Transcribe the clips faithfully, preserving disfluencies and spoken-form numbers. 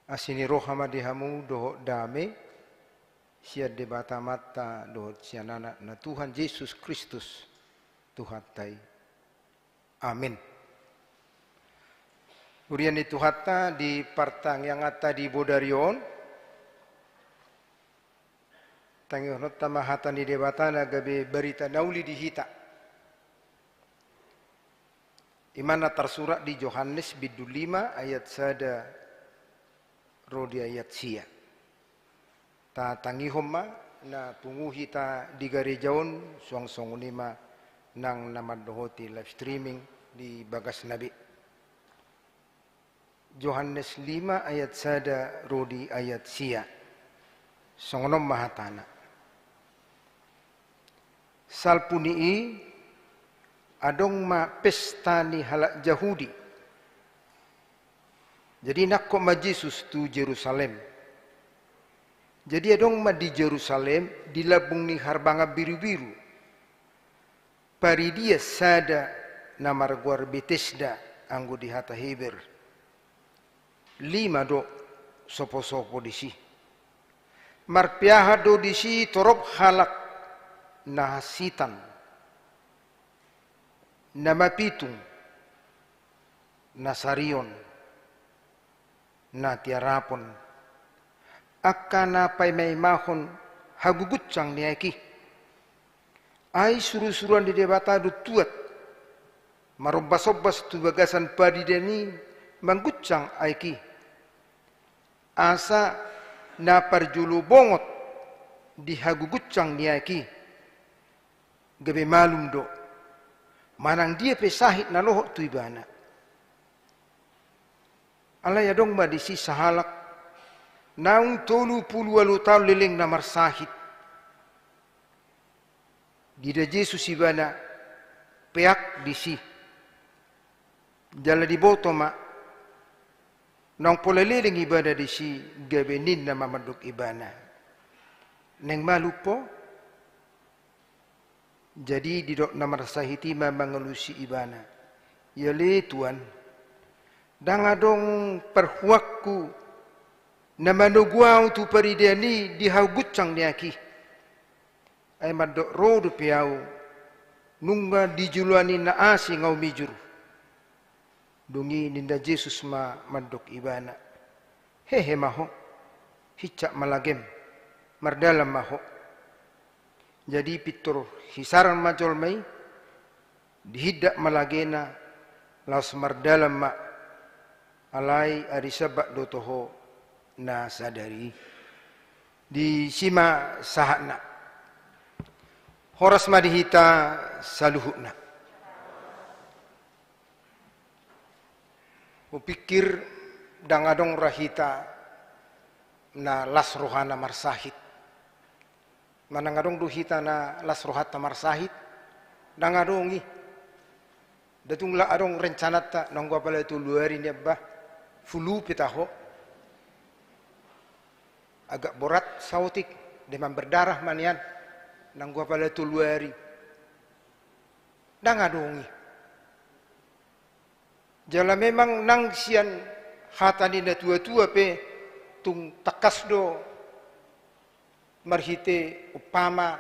Asi ni roha ma di hamu dohot dame, sian Debata Amanta dohot sian Anakna Tuhan Jesus Kristus, Tuhanta i. Amin. Huria ni Tuhanta, di partangianganta di bodari on, tangihononta ma hata ni Debata na gabe barita na uli di hita. I ma na tarsurat di Johannes bindu lima ayat sada ro di ayat sia. Tatangihon ma, na pungu hita di gareja on, suang songon i ma nang na mandohoti live streaming di bagasna be. Johannes lima ayat sada ro di ayat sia. Songon on ma hatana. Salpu ni i, adong ma pesta ni halak Jahudi. Jadi nangkok ma Jesus tu Jerusalem. Jadi adong ma di Jerusalem, di lambung ni harbangan birubiru, paridian sada na margoar Betesda, anggo di hata Heber. Lima do soposopo disi. Marpeahan do disi torop halak na hansitan, na mapitung, na sarion, na tiarapon, angka na paimaimahon hagugunsang ni aek i. Ai surusuruan ni Debata do tuat, marombasombas tu bagasan paridian i manggunsang aek i. Asa na parjolo bongot di hagugunsang ni aek i gabe malum do, manang dia pe sahit na lohot tu ibana. Alai adong ma disi sahalak naung tolu pulu ualu taon lelengna marsahit. Diida Jesus ibana, peak disi. Jala diboto ma, naung pola leleng ibana disi, gabe ninna ma mandok ibana, "Naeng malum ho?" Jadi didok na marsahit i ma mangalusi ibana, "Iale Tuan, ndang adong parhuangku na manogu ahu tu paridian i di hagugunsang ni aek i. Ai mandok ro dope ahu, nunga di joloan ni na asing ahu mijur." Dung i ninna Jesus ma mandok ibana, "Hehe ma ho, hinsat ma lagem, mardalan ma ho." Jadi pintor hisaran ma jolma i, dihindat ma lagena, laos mardalan ma. Alai ari Sabat do toho na sadari i. Disi ma sahatna. Horas ma di hita saluhutna. Hupikir ndang adong ra hita na las rohana marsahit. Manang adong do hita na las rohanta marsahit? Ndang adong i. Nda tung la adong rencananta, nanggo apala tolu ari nian bah, flu pe taho. Agak borat saotik, demam berdarah ma nian, nanggo apala tolu ari. Ndang adong i. Jala memang nang sian hata ni natuatua pe tung tangkas do marhite umpama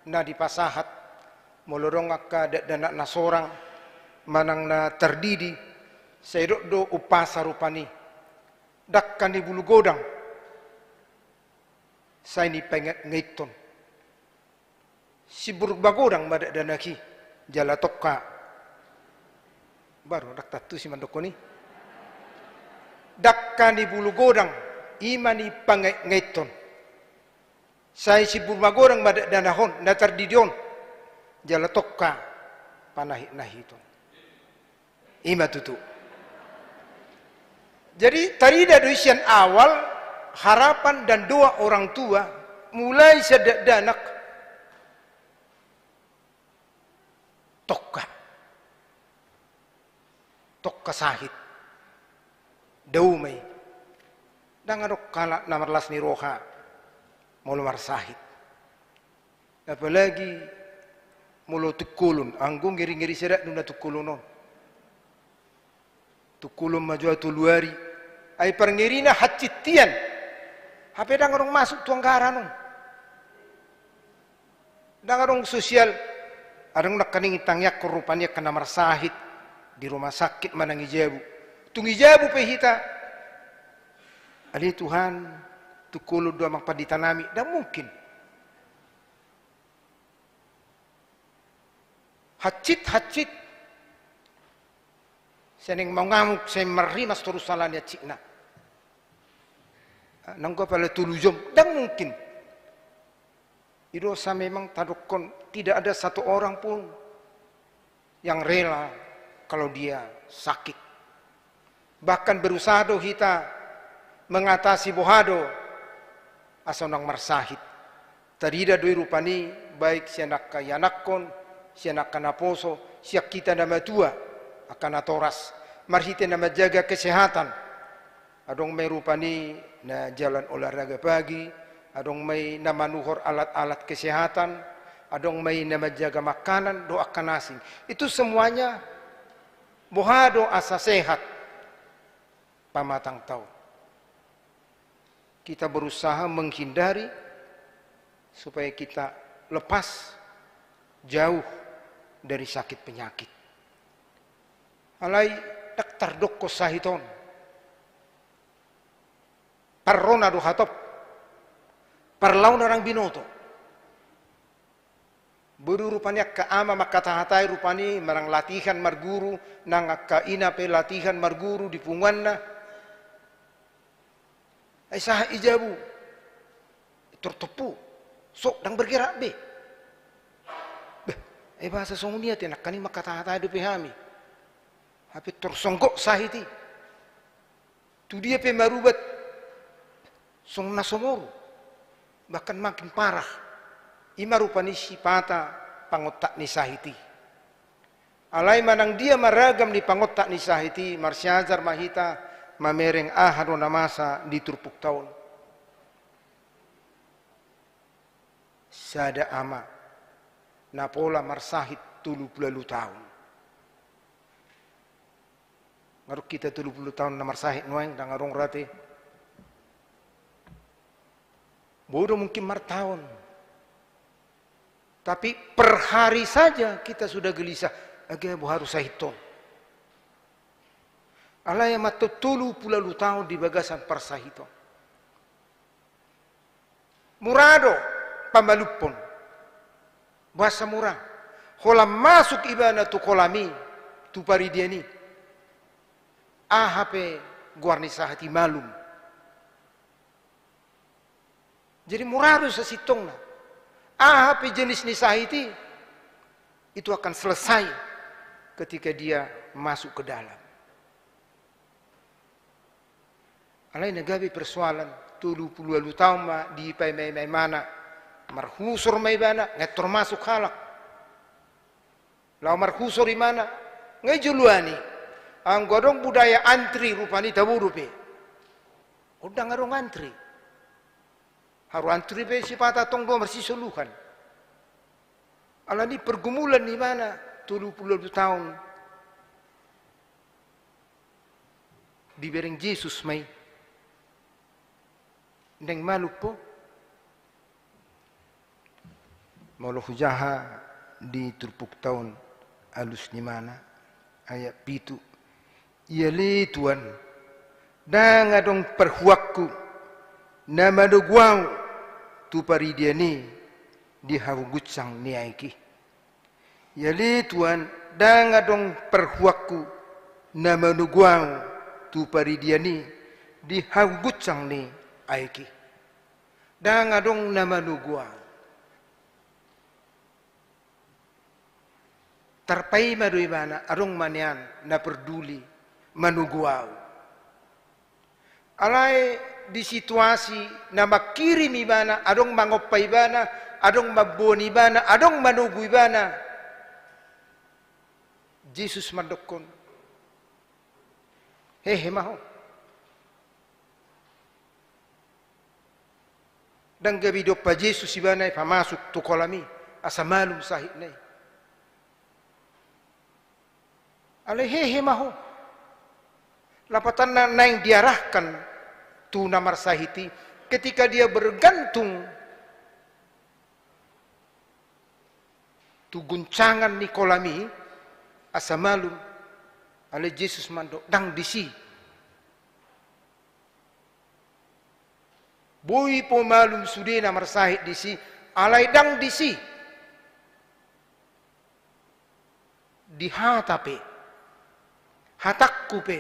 na dipasahat, molo adong angka dakdanak na sorang manang na tardidi, sai didok do umpasa rupani, dangka ni bulu godang sai nipangaitngaiton. Simbur magodang ma dakdanak i, jala tongka. Baru ndang tantu si mandokkon i. Dangka ni bulu godang, i ma nipangaitngaiton. Sai simbur magodang ma dakdanak on, na tardidi on, jala tongka panahitnahiton. I ma tutu. Jadi, tarida do i sian awal harapan dan doa orang tua, mulai sian dakdanak, tongka. Tongka sahit. Dao ma i. Ndang adong halak na marlas ni roha molo marsahit. Apalagi molo tungkolon, anggo ngeri-ngeri sada do na tungkolon on. Tungkolon ma jo ahu tolu ari, Ai parngerina hansit hian. Hape ndang adong masuk tu anggaran on. Ndang adong sosial. Adong nangkaning tangiangkon rupani angka na marsahit di rumah sakit manang i jabu. Tung i jabu pe hita. Ale Tuhan, tung holom do amang pandita nami. Ndang mungkin. Hansit, hansit. Sai naeng mangamuk, sai marrimas torus ala ni hansitna. Ah, nanggo apala tolu jom, ndang mungkin. I do asa memang tadokkon, tidak ada satu orang pun yang rela kalau dia sakit. Bahkan berusaha do hita mengatasi boha do asa unang marsahit. Tarida do i rupani, baik sian angka ianakhon, sian angka naposo, sian hita na matua, angka natoras, marhite na manjaga kesehatan. Adong ma i rupani na jalan olahraga pagi, adong ma i na manuhor alat-alat kesehatan, adong ma i na manjaga makanan dohot angka na asing. Itu semuanya boha do asa sehat pamatangta on. Kita berusaha menghindari supaya kita lepas, jauh dari sakit penyakit. Alai ndang tardokkon sahit on. Parrona do hatop. Parlaona ndang binoto. Boru rupani angka ama mangkatahatai rupani, manang latihan marguru, nang angka ina pe latihan marguru di punguanna. Ai sahat i jabu. Tor tompu. Sok ndang bergerak be. Beh, ai boasa songon i ate, nangkaning mangkatahatai dope hami. Hape tor songgop sahit i. Tu dia pe marubat songon na so moru, bahkan makin parah. I ma rupani sipata pangontak ni sahit i. Alai manang dia ma ragam ni pangontak ni sahit i, marsiajar ma hita mamereng aha do na masa di turpukta on. Sada ama na pola marsahit tolu pulu ualu taon. Nga adong hita tolu pulu taon na marsahit nuaeng, ndang adong rate. Boi do mungkin martaon. Tapi per hari saja kita sudah gelisah. Age boha do sahit on. Alai ama tolu pulu ualu taon di bagasan parsahiton. Mura do pamalumhon. Boasa mura? Holan masuk ibana tu kolam i, tu paridian i. Aha pe goar ni sahit i, malum. Jadi mura do sasintongna. Aha pe jenis ni sahit i, itu akan selesai ketika dia masuk ke dalam. Alai na gabe persoalan, tolu pulu ualu taon ma dipaima-ima ibana, marhusor ma ibana, nga tor masuk halak. Laho marhusor ibana, nga i joloan i. Anggo adong budaya antri rupani tabo dope. Ndang adong antri. Haru antri pe sipata tong do marsisoluhan. Alani pergumulan ni ibana tolu pulu ualu taon. Dibereng Jesus ma i. Naeng malum ho. Molo hujaha di turpukta on alus ni ibana, ayat pitu. Ia ale Tuan, ndang adong parhuangku na manogu ahu tu paridian i di hagugunsang ni aek i. Ia ale Tuan, ndang adong parhuangku na manogu ahu tu paridian i di hagugunsang ni aek i. Ndang adong na manogu ahu. Tarpaima do ibana, adong ma nian na parduli manogu ahu. Alai di situasi na mangkirim ibana, adong mangompa ibana, adong mamboan ibana, adong manogu ibana, Jesus mandokkon, hehe ma ho. Ndang gabe diompa Jesus ibana i pamasuk tu kolam i, asa malum sahitna i. Alai hehe ma ho. Lapatanna naeng diarahkan tu na marsahit i, ketika dia bergantung tu guncangan ni kolam i, asa malum, alai Jesus mandok, ndang disi. Boi pe malum sude na marsahit disi, alai ndang disi. Di hata pe, hatangku pe,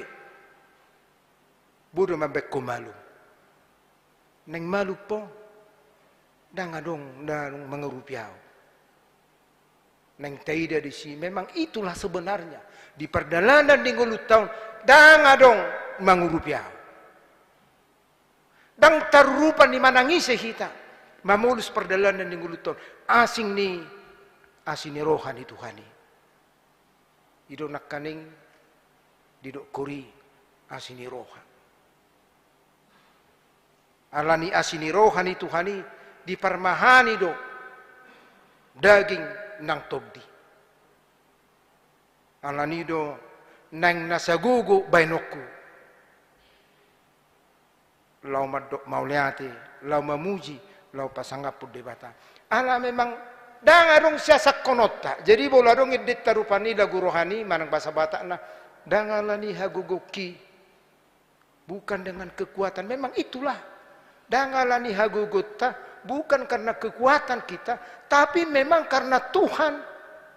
boi do mambaen ho malum. Naeng malum ho, ndang adong na mangurupi ahu. Naeng taida disi, memang itulah sebenarnya. Di pardalanan ni ngolunta on, ndang adong mangurupi ahu. Ndang tarurupan i manangisi hita, mamolus pardalanan ni ngolunta on, asing ni, asi ni roha ni Tuhan i. I do nangkaning didok hori asi ni roha. Alani asi ni roha ni Tuhan i, diparmahani do daging nang tondi. Alani do naeng na sagogo baenonku. Laho mandok mauliate, laho mamuji, laho pasangaphon Debata. Ala memang ndang adong siasangkononta. Jadi molo adong endenta rupani lagu rohani manang bahasa Batakna, ndang alani hagogoonki. Bukan dengan kekuatan. Memang itulah. Ndang alani hagogoonta, bukan karena kekuatan kita, tapi memang karena Tuhan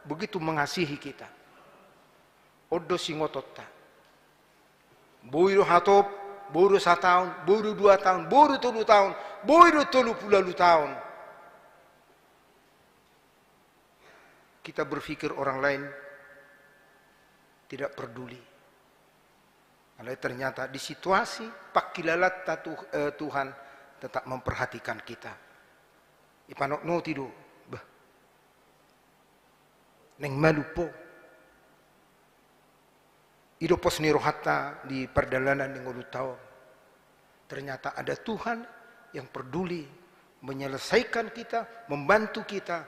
begitu mengasihi kita. On do singotonta. Boi do hatop, boi do sataon, boi do dua taon, boi do tolu taon, boi do tolu pulu ualu taon. Kita berpikir orang lain tidak peduli. Alai ternyata di situasi pangkilalanta Tuh-, eh, Tuhan tetap memperhatikan kita. Ipanotnoti do, bah. Naeng malum ho. I do pos ni rohanta di pardalanan ni ngolunta on. Ternyata ada Tuhan yang peduli menyelesaikan kita, membantu kita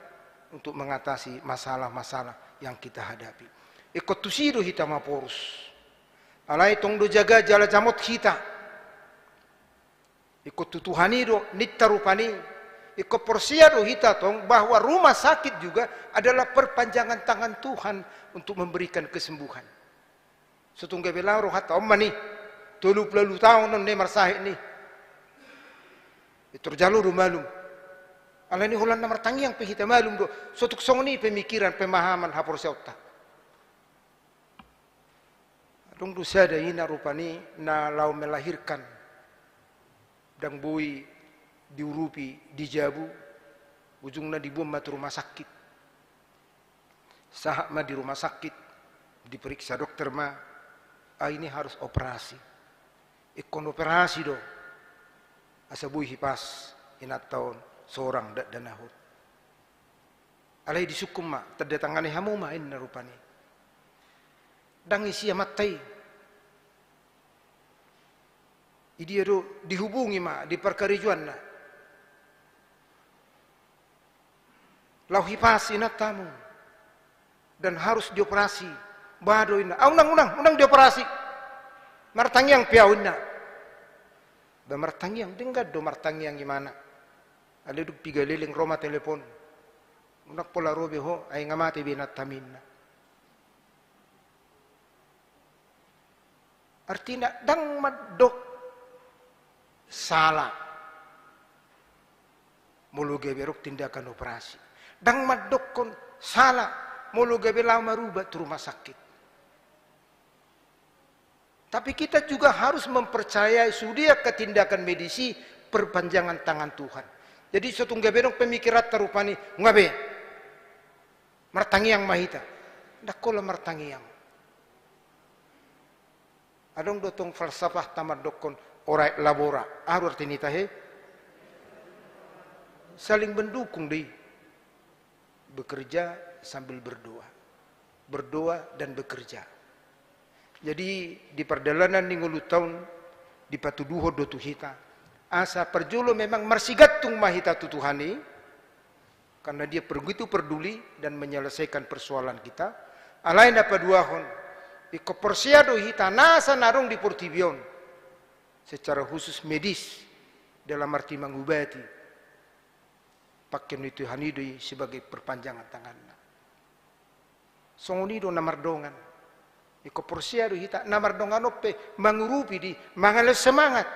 untuk mengatasi masalah-masalah yang kita hadapi. Ingkon tusi do hita maporus. Alai tong do jaga jala jamot hita. Ingkon tu Tuhan i do ninta rupani. Ingkon porsea do hita tong bahwa rumah sakit juga adalah perpanjangan tangan Tuhan untuk memberikan kesembuhan. Sotung gabe laho rohanta on ma ni. Tolu pulu ualu taon on ni marsahit ni. Pintor jalo do malum. Alani holan na martangiang pe hita malum do. Sotung songon i pemikiran, pemahaman, haporseaonta. Adong do sada ina rupani na laho melahirkan. Ndang boi diurupi di jabu, ujungna diboan ma tu rumah sakit. Sahat ma di rumah sakit, diperiksa dokter ma, ah, ini harus operasi. Ingkon operasi do, asa boi hipas inanta on sorang dakdanak on. Alai disungkun ma, tanda tangani hamu ma inna rupani. Ndang isi amanta i. Idia do dihubungi ma di parkarejoanna. Laho hipas inantamu. Dan harus dioperasi. Bah do inna. Ah, unang, unang, unang dioperasi. Martangiang pe ahu inna. Bah martangiang, denggan do martangiang imana. Alai dung piga leleng ro ma telepon. Unang pola ro be ho, ai nga mate be inantam inna. Artina, ndang mandok sala molo gabe adong tindakan operasi. Ndang mandokkon sala molo gabe laho marubat tu rumah sakit. Tapi kita juga harus mempercayai sude angka tindakan medis i perpanjangan tangan Tuhan. Jadi sotung gabe adong pemikiranta rupani, nga be. Martangiang ma hita. Ndang holan martangiang. Adong do tong falsafahta mandokkon ora et labora. Aha do arti ni tahe? Saling mendukung do i. Bekerja sambil berdoa. Berdoa dan bekerja. Jadi di pardalanan ni ngolunta on dipatuduhon do tu hita. Asa parjolo memang marsigantung ma hita tu Tuhan i. Karena Dia begitu peduli dan menyelesaikan persoalan kita. Alai na paduahon, Ingkon porsea do hita nasa na adong di portibi on, secara khusus medis, dalam arti mangubati. Pangke ni Tuhan i do i sebagai perpanjangan tanganna. Songon i do na mardongan. Ingkon porsea do hita, na mardongan on pe mangurupi di, mangalehon semangat,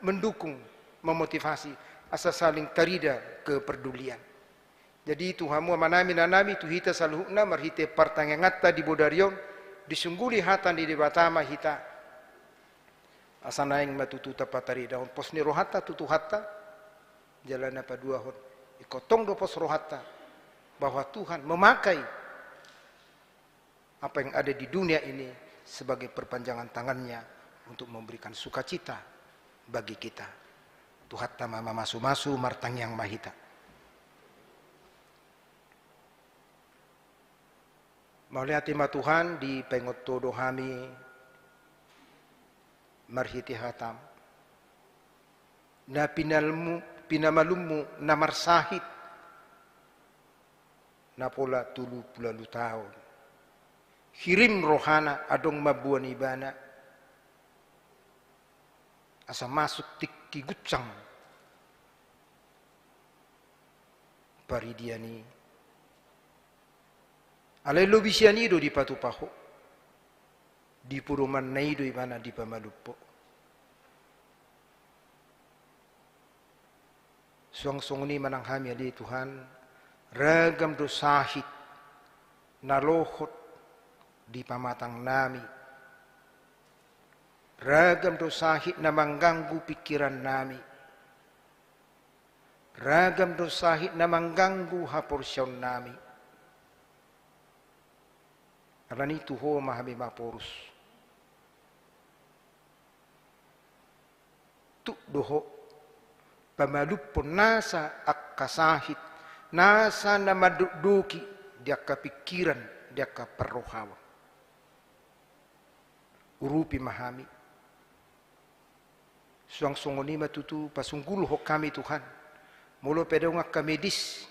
mendukung, memotivasi, asa saling tarida kepedulian. Jadi tu hamu amanami, inanami, tu hita saluhutna marhite partangianganta di bodari on, disungguli hata ni Debata ma hita. Asa naeng ma tutu tapataridahon pos ni rohanta tu Tuhanta, jala na paduahon, ingkon tong do pos rohanta, bahwa Tuhan memakai apa yang ada di dunia ini sebagai perpanjangan tangannya untuk memberikan sukacita bagi kita. Tuhanta ma mamasumasu, martangiang ma hita. Mauliate ma Tuhan, dipaingot Ho do hami marhite hataM. Na pinalmu-, pinamalumMu na marsahit, na pola tolu pulu ualu taon. Hirim rohana adong mamboan ibana, asa masuk tingki gunsang paridian i. Alai lobi sian i do dipatupa Ho. Di podomanna i do ibana dipamalum Ho. Suang songon i ma nang hami ale Tuhan, ragam do sahit na lohot di pamatangnami. Ragam do sahit na mangganggu pingkirannami. Ragam do sahit na mangganggu haporseaonnami. Alani i tu Ho ma hami maporus. Tuk do Ho pamalumhon nasa angka sahit, nasa na mandokdoki di angka pingkiran, di angka parrohaon. Urupi ma hami. Suang songon i ma tutu pasunggulhon hami Tuhan. Molo pe adong angka medis,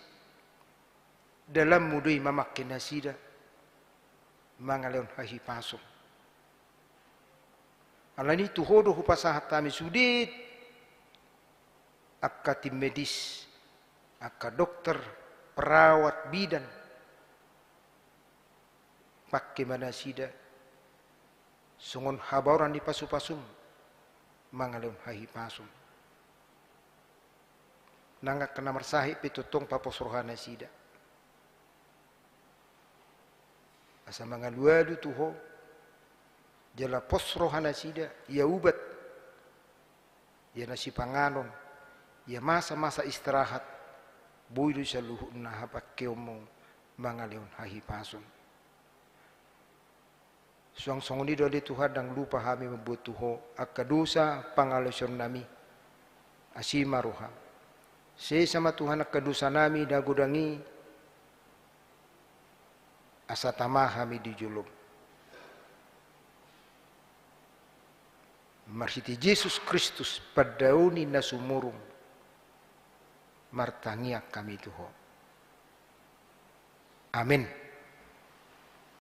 dalanMu do i mamangke nasida mangalehon hahipason. Alani i tu Ho do hupasahat hami sude angka tim medis, angka dokter, perawat, bidan. Pangke ma nasida songon habaoran ni pasupasum mangalehon hahipason. Nang angka na marsahit pe tongtong papos roha nasida. Asa mangalualu tu Ho, jala pos roha nasida, ia ubat, ia na sipanganon, ia masa-masa istirahat, boi do saluhutna hapangkeonMu mangalehon hahipason. Suang songon i do ale Tuhan, ndang lupa hami mamboan tu Ho angka dosa pangalaosionnami. Asi ma rohaM. Sesa ma Tuhan angka dosanami na godang i, asa tama hami di joloM. Marhite Jesus Kristus pandaoni na sumurung, martangiang hami tu Ho. Amen.